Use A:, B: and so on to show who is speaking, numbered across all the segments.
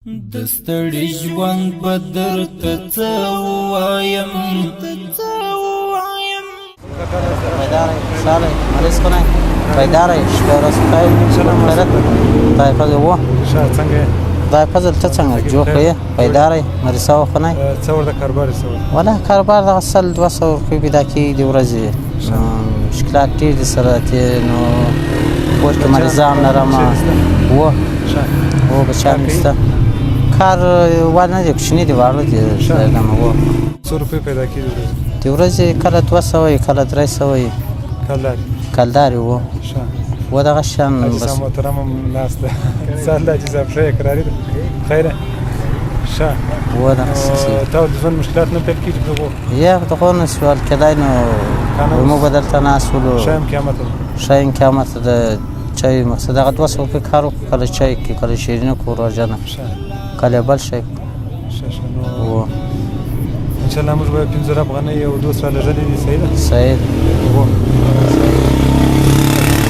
A: د ستړي ژوند به درته څه ووایم.
B: پیدار ساله مریض خو نه پیدار شپه ورځ خیر خیرت خدای فضل وو.
C: ښه، څنګه یې؟
B: خدای فضل، ته څنګه جوړ یې؟ پیدار مریض خو نه؟
C: څه ورته کاروبار یې څه ورته؟
B: ولا کاروبار دغه 100-200 روپۍ پیدا کېږي د ورځې. مشکلات ډېر دي سره نو کور کې مریضان لرم. وو وو، بچیان مې شته. کار وال نه دی، کوچني دي، واړه دي. وو.
C: څو روپۍ پیدا کېږي ورځې؟
B: د ورځې کله 200 وي، کله 300 وي.
C: کلدارې؟
B: کلدارې وو.
C: ښه.
B: و دغه شان.
C: حاجي صاحب محترم هم ناست دی. سهار ده حاجي صاحب، ښه یې؟ قراري ده؟ خیره؟ ښه.
B: و دغه.
C: تا د ژوند مشکلات نه پیل کېږي په دغو؟
B: یا په دغو نه سوال کېدای نو موږ به دلته ناست ولو.
C: ښه یم، قیامت ده.
B: ښه یم، قیامت ده. چای مقصد دغه 200 روپۍ کار وکړو، کله چای کې، کله شیریني کړو روژه، کله بل شی.
C: ښه ښه، نو ان شاء الله موږ به 5000 افغانۍ یو دوست را لېږلې دي، صحیح ده؟
B: صحیح ده.
C: وو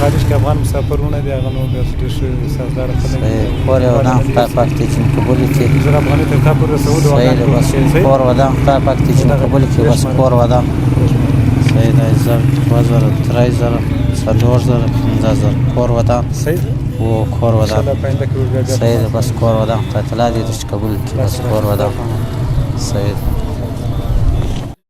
C: خارج کې افغان مسافر وروڼه دي، هغه نو بیا ډېر ښه احساسداره خلک دي.
B: کور یې ودان، خدای پاک دې چې قبول کړي.
C: 5000 افغانۍ تر تا پورې رسولو.
B: صحیح ده، بس کور ودان، خدای پاک دې چې قبول کړي، بس کور ودان. صحیح ده. 1000، 2000، 3000، 4000، 5000، کور ودان.
C: صحیح ده.
B: و کور
C: ان شاء
B: ودان.
C: الله په آینده کې بیا
B: صحیح ده، بس کور ودان، خدای تعالی دې درته قبول کړي، بس کور ودان. صحیح ده.